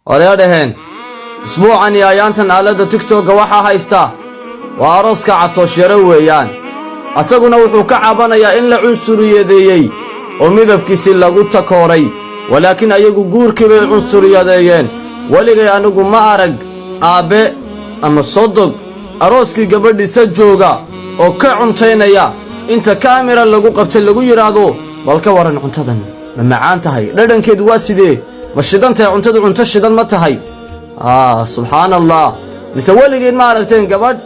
Waryaa dhaheen, isbuucan iyo ayaantan aaladda TikTok-ga waxaa haysta waa arooska Catoosh Yare weeyaan. Asaguna wuxuu ka cabanayaa in la cunsuriyadeeyey oo midabkiisii lagu takooray, walaakiin ayagu guurkii bay cunsuriyadeeyeen. Weligay anigu ma arag aabbe ama sodog arooskii gabadhiisa jooga oo ka cuntaynaya, inta kaamira lagu qabtay lagu yidhaahdo, "Bal ka waran cuntadan, ma macaan tahay? Dhadhankeedu waa sidee? Ma shidan tahay cuntadu? Cunto shidan ma tahay?" Subxaan Allah. Mise weligeed ma aragteen gabadh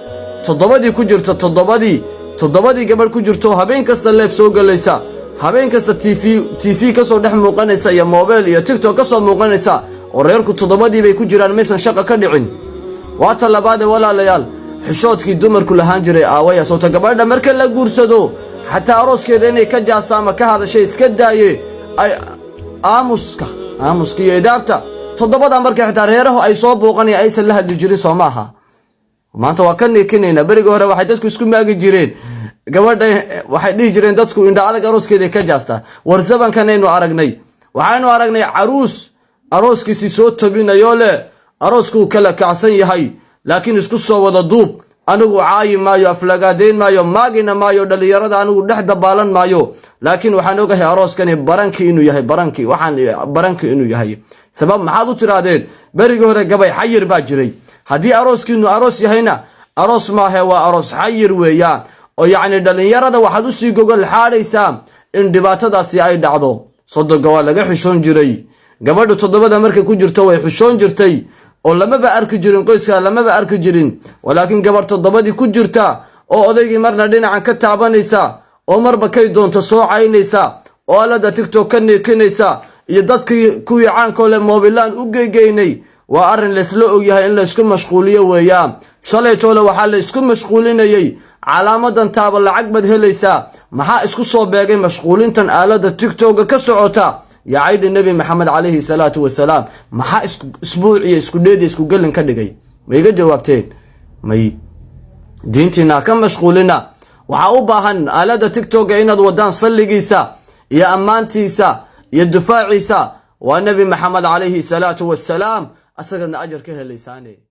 toddobadii ku jirta, toddobadii gabadh ku jirto, habeen kasta live soo gelaysa, habeen kasta TV ka soo dhex muuqanaysa iyo mobile iyo TikTok ka soo muuqanaysa, oo reerku toddobadii bay ku jiraan, maysan shaqa ka dhicin? Waa ta labaade, walaalayaal, xishoodkii dumarku lahaan jiray aawaya? Sowta gabadha marka la guursado, xataa arooskeeda inay ka jaasta ama ka hadashay iska daaye, ay aamuska aamuska iyo idaabta toddobada marka xitaa reerahu ay soo booqanaya aysan la hadli jirin, soo maaha? Maanta waa ka neekinaynaa. Berigii hore waxay dadku isku maagi jireen gabadha, waxay dhihi jireen dadku, "Indha adag, arooskeeda ka jaasta." War zamankanaynu aragnay, waxaynu aragnay caruus arooskiisii soo tabinayoo leh arooskuu kala kacsan yahay, laakiin isku soo wada duub, anigu caayi maayo, aflagaadayn maayo, maagina maayo, dhallinyarada anigu dhex dabaalan maayo, laakiin waxaan ogahay arooskani barankii inuu yahay, barankii waxaan barankii inuu yahay. Sabab maxaad u tiraahdeen? Berigii hore gabay xayir baa jiray. Haddii arooskiinu aroos yahayna, aroos maahe, waa aroos xayir weeyaan, oo yacni dhallinyarada waxaad usii gogol xaadhaysaa in dhibaatadaasi ay dhacdo. Soddonka waa laga xishoon jiray. Gabadha toddobada markay ku jirto way xishoon jirtay oo lamaba arki jirin, qoyska lamaba arki jirin. Walaakiin gabarh toddobadii ku jirta oo odaygii marna dhinacan ka taabanaysa, oo marba kay doonto soo caynaysa, oo aalada TikTok ka neekinaysa, iyo dadkii kuwii caankoo le moobilaan u geygeynay, waa arrin laysla ogyahay in laysku mashquuliyo weeyaan. Shalay toole waxaa la isku mashquulinayey calaamadan taaba, lacag baad helaysaa. Maxaa isku soo beegay mashquulintan aalada TikTok-ga ka socota iyo cayda Nebi Maxamed calayhi salaatu wasalaam? Maxaa isbuuc iyo isku dheed iyo isku gelin ka dhigay? Ma iga jawaabteen? May. Diintiina ka mashquulina. Waxaa u baahan aalada TikTok-ga inaad wadaan salligiisa iyo ammaantiisa iyo dufaaciisa, waa Nebi Maxamed calayhi salaatu wasalaam, asagana ajar ka helaysaane.